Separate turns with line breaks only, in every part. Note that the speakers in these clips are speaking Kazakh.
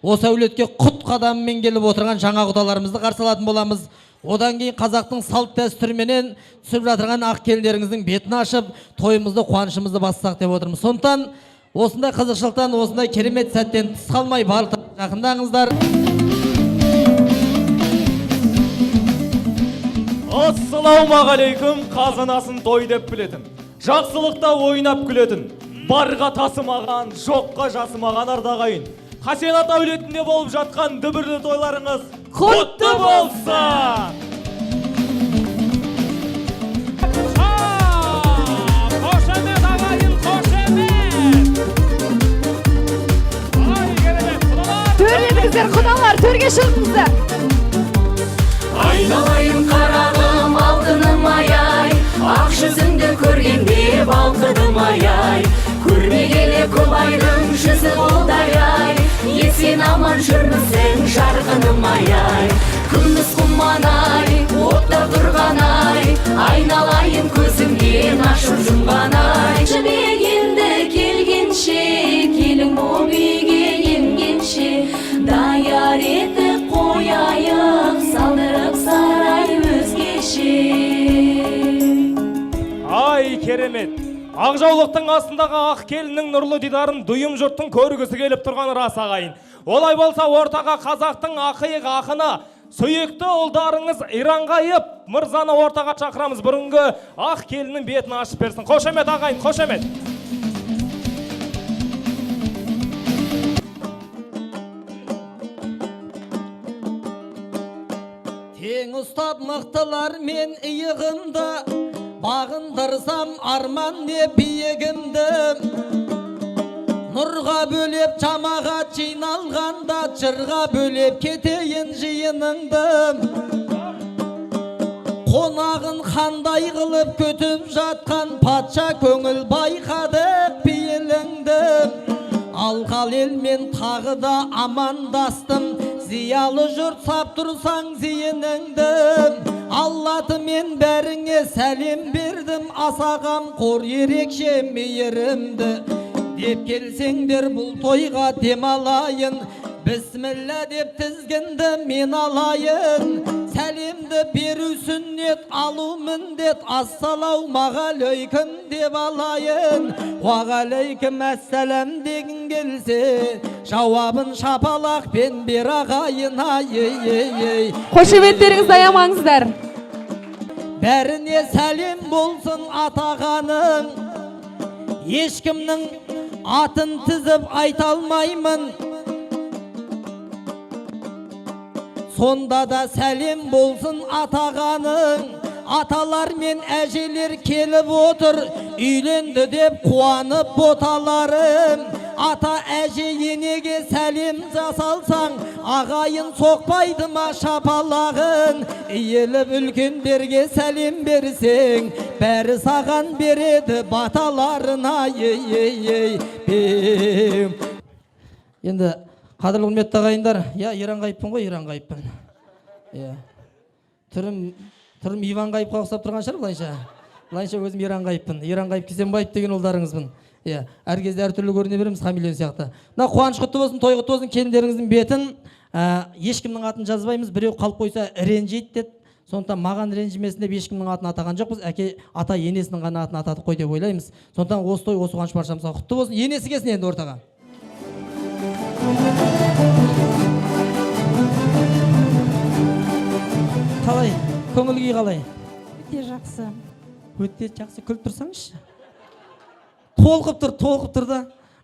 Осы әулетке құт қадамымен келіп отырған жаңа құдаларымызды қарсы алатын боламыз. Одан кейін қазақтың салт дәстүріменен түсіп жатырған ақ келіндеріңіздің бетін ашып, тойымызды, қуанышымызды бассақ деп отырмыз. Сондықтан осындай қызықшылықтан, осындай керемет сәттен тыс қалмай барлық жақындаңыздар.
Ассалаумағалейкум, қазанасын той деп білетін, жақсылықта ойнап күлетін, барға тасымаған, жоққа жасымаған ардағайын. Хасенат әулетінде болып жатқан дүбірлі тойларыңыз құтты болсын!
Қошемет, ағайын, қошемет! Ай, керемет, құдалар!
Төрлетіңіздер, құдалар, төрге шығыңыздар.
Айналайын қарағым, алтыным ай-ай, ақ жүзіңді көргенде балқыдым ай-ай. Көрмегелі көп айдың жүзі болды ай-ай, есен аман жүрмісің, жарқыным ай-ай. Күміс құман ай, отта тұрған ай, айналайын көзіңнен ашып жұмған ай. Жібек енді келгенше, келін боп үйге енгенше, даяр етіп қояйық, салдырып сарай өзгеше.
Ай, керемет! Ақ жаулықтың астындағы ақ келіннің нұрлы дидарын дұйым жұрттың көргісі келіп тұрған рас, ағайын. Олай болса, ортаға қазақтың ақиық ақыны, сүйікті ұлдарыңыз Иранғайып мырзаны ортаға шақырамыз. Бүгінгі ақ келіннің бетін ашып берсін. Қошемет, ағайын, қошемет!
Тең ұстап мықтылар мен иығымды, бағындырсам арман не биігімді. Нұрға бөлеп жамағат жиналғанда, жырға бөлеп кетейін жиыныңды. Қонағын қандай қылып күтіп жатқан патша көңіл байқадық пейіліңді. Алқал елмен тағы да амандастым, зиялы жұрт сап тұрсаң зейініңді. Аллатымен бәріңе сәлем бердім, асағам қор ерекше мейірімді. Деп келсеңдер бұл тойға демалайын, бісміллә деп тізгінді мен алайын. Сәлемді беру сүннет, алу міндет, ассалаумағалейкум деп алайын. Уағалейкум әссәләм дегің келсе, жауабын шапалақпен бер ағайын, ай, ей, ей, ей.
Қошеметтеріңізді аямаңыздар.
Бәріне сәлем болсын атағаның, ешкімнің атын тізіп айта алмаймын. Сонда да сәлем болсын атағаның, аталар мен әжелер келіп отыр, үйленді деп қуанып боталарым. Ата әже енеге сәлем жасалсаң, ағайын соқпайды ма шапалағын. Иіліп үлкендерге сәлем берсең, бәрі саған береді баталарын, ай, ей, ей, ей, ей. Енді қадірлі құрметті ағайындар, иә, Иранғайыппын ғой, Иранғайыппын. Иә. Түрім Иван Ғайыпқа ұқсап тұрған шығар былайша. Былайша өзім Иранғайыппын. Иранғайып Кесенбаев деген ұлдарыңызбын. Иә, әр кезде әртүрлі көріне береміз, хамелеон сияқты. Мына қуаныш құтты болсын, той құтты болсын, келіндеріңіздің бетін, ешкімнің атын жазбаймыз, біреу қалып қойса ренжиді деді. Сондықтан маған ренжімесін деп ешкімнің атын атаған жоқпыз, әке, ата енесінің ғана атын атадық қой деп ойлаймыз. Сондықтан осы той, осы қуаныш баршамызға құтты болсын. Енесі келсін енді ортаға. Қалай? Көңіл күй қалай?
Өте жақсы.
Өте жақсы, күліп тұрсаңызшы. Толқып тұр, толқып тұр да.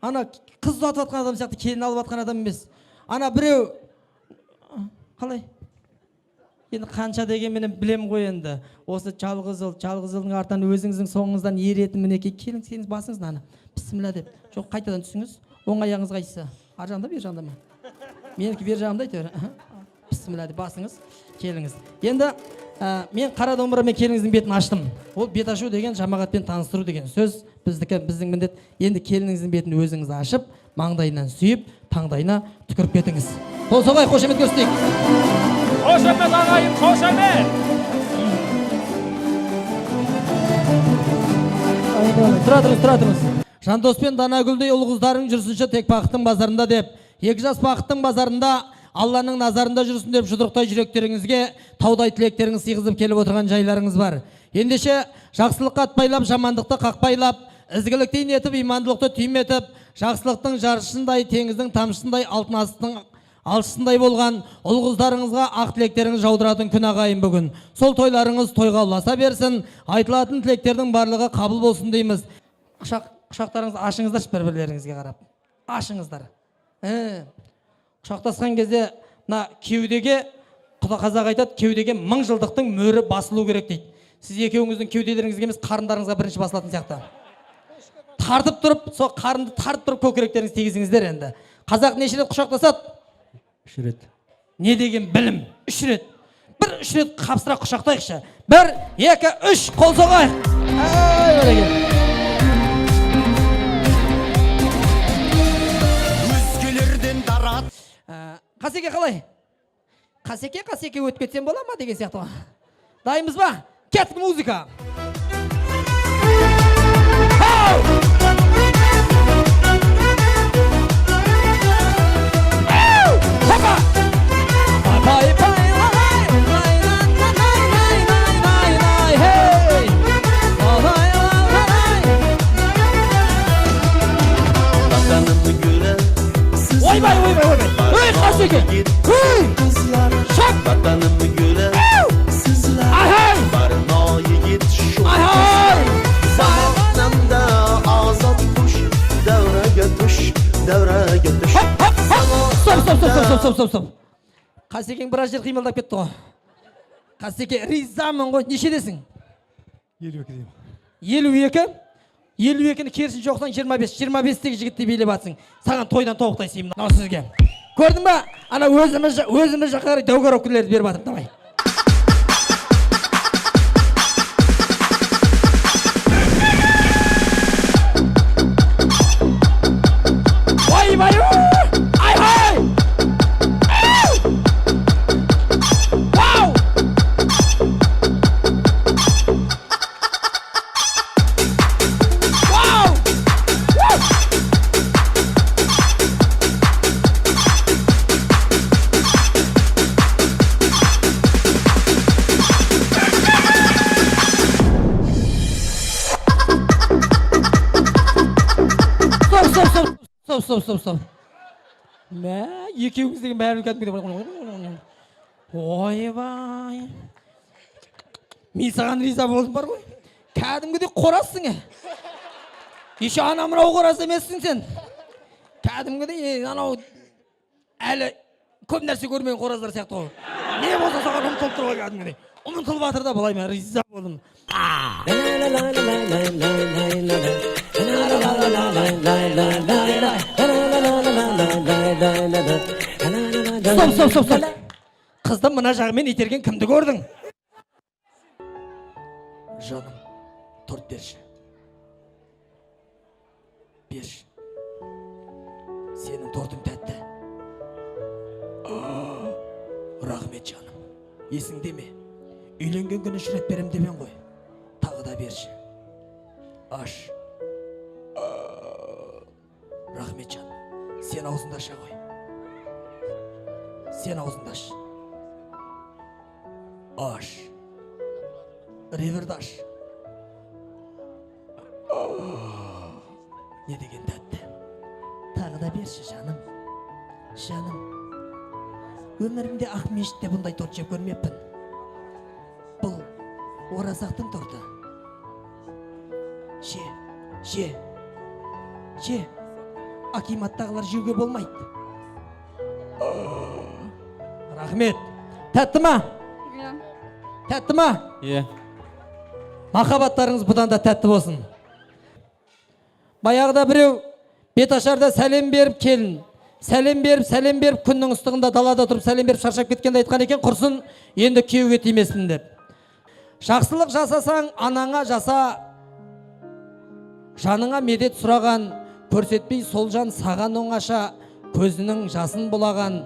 Ана қыз ұзатып жатқан адам сияқты келін алып жатқан адам емес. Ана біреу қалай? Енді қанша дегенменен білем ғой енді. Осы жалғыз ұл, жалғыз ұлдың артынан өзіңіздің соңыңыздан еретін мінекей. Келіңіз, келіңіз, басыңыз мынаны. Бісміллә деп. Жоқ, қайтадан түсіңіз. Оң аяғыңыз қайсысы? Ар жағында, бер жағында ма? Менікі бер жағымда әйтеуір. Бісміллә деп басыңыз. Келіңіз. Енді мен қара домбырамен келініңіздің бетін аштым. Ол бет ашу деген жамағатпен таныстыру деген сөз. Біздікі, біздің міндет. Енді келініңіздің бетін өзіңіз ашып, маңдайынан сүйіп, таңдайына түкіріп кетіңіз. Қол соғайық, қошемет көрсетейік.
Қошемет, ағайын, қошемет!
Тұра тұрыңыз, тұра тұрыңыз. Жандос пен Данагүлдей ұл қыздарың жүрсінші тек бақыттың базарында деп. Екі жас бақыттың базарында Алланың назарында жүрсін деп жұдырықтай жүректеріңізге таудай тілектеріңіз сыйғызып келіп отырған жайларыңыз бар. Ендеше жақсылыққа атпайлап, жамандықты қақпайлап, ізгілікті ине етіп, имандылықты түйме етіп, жақсылықтың жаршысындай, теңіздің тамшысындай, алтын астың алшысындай болған ұл қыздарыңызға ақ тілектеріңіз жаудыратын күн, ағайын, бүгін. Сол тойларыңыз тойға ұласа берсін, айтылатын тілектердің барлығы қабыл болсын дейміз. Құшақ, құшақтарыңызды ашыңыздаршы бір бірлеріңізге қарап. Ашыңыздар. Құшақтасқан кезде мына кеудеге, құда қазақ айтады, кеудеге мың жылдықтың мөрі басылу керек дейді. Сіз екеуіңіздің кеуделеріңізге емес, қарындарыңызға бірінші басылатын сияқты. Тартып тұрып, сол қарынды тартып тұрып көкіректеріңізді тигізіңіздер енді. Қазақ неше рет құшақтасады?
3 рет.
Не деген білім? 3 рет. Бір 3 рет қапсыра құшақтайықшы. 1, 2, 3, қол соғайық. Ай, бәрекелді.
Өзгелерден дара.
Қасеке қалай? Қасеке, Қасеке өтіп кетсем бола ма деген сияқты ғой. Дайынбыз ба? Кеттік, музыка. Хау! Ау! Хопа! Пай, пай, лай, лай, лай, лай, лай, лай, лай, лай, хей! Лай, лай, лай.
Vatanım gülü.
Ойбай, ойбай, ойбай! Ей, Қасеке! Ей!
Qizlar.
Шап!
Vatanim guli sizlar.
Ахай!
Barno yigit shu.
Ахай!
Zamonamda ozod qush, davraga tush, davraga tush.
Хоп, хоп, хоп! Стоп, стоп, стоп, стоп, стоп, стоп, стоп. Қасекең біраз жер қимылдап кетті ғой. Қасеке, ризамын ғой. Нешедесің?
52 деймін.
52? 52-ні керісінше оқысаң, 25. 25-тегі жігітті билеп жатсың. Саған тойдан тобықтай сыймын мынау сізге. Көрдің ба? Ана өзіміз жаққа қарай дәу коробкалерді беріп жатыр. Давай. Ойбай! Ай-хай! Ау! Вау! Вау! Вау! Стоп, стоп, стоп, стоп, стоп, стоп, стоп. Мә, екеуіңіз деген бәрі кәдімгідей. Ойбай. Мен саған риза болдым бар ғой. Кәдімгідей қоразсың. Еще ана мынау қораз емессің сен. Кәдімгідей анау әлі көп нәрсе көрмеген қораздар сияқты ғой. Не болса соған ұмтылып тұр ғой кәдімгідей. Ұмтылып жатыр да былай, мен риза болдым. Стоп, стоп, стоп, стоп. Қызды мына жағымен итерген кімді көрдің? Жаным, торт берші. Берші. Сенің тортың тәтті. Рахмет, жаным. Есіңде ме? Үйленген күні 3 рет берем деп ең ғой. Тағы да берші. Аш. Рахмет, жаным. Сен аузыңды аша ғой. Сен аузыңды аш. Аш. Реверді аш. Не деген тәтті. Тағы да берші, жаным. Жаным. Өмірімде ақ мешітте бұндай торт жеп көрмеппін. Бұл оразақтың торты. Же, же, же. Акиматтағылар жеуге болмайды. Рахмет. Тәтті ма?
Иә.
Тәтті ма?
Иә.
Махаббаттарыңыз бұдан да тәтті болсын. Баяғыда біреу беташарда сәлем беріп келін. Сәлем беріп, сәлем беріп, күннің ыстығында далада тұрып сәлем беріп шаршап кеткенде айтқан екен, құрсын, енді күйеуге тимеспін деп. Жақсылық жасасаң, анаңа жаса, жаныңа медет сұраған, көрсетпей сол жан саған оңаша, көзінің жасын бұлаған.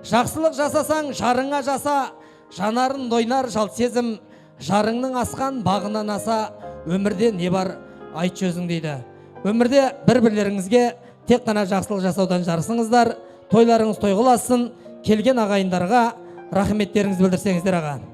Жақсылық жасасаң, жарыңа жаса, жанарын ойнар жалт сезім, жарыңның асқан бағынан аса, өмірде не бар, айтшы өзің дейді. Өмірде бір-бірлеріңізге тек қана жақсылық жасаудан жарысыңыздар. Тойларыңыз той қыласын. Келген ағайындарға рахметтеріңізді білдірсеңіздер, аға.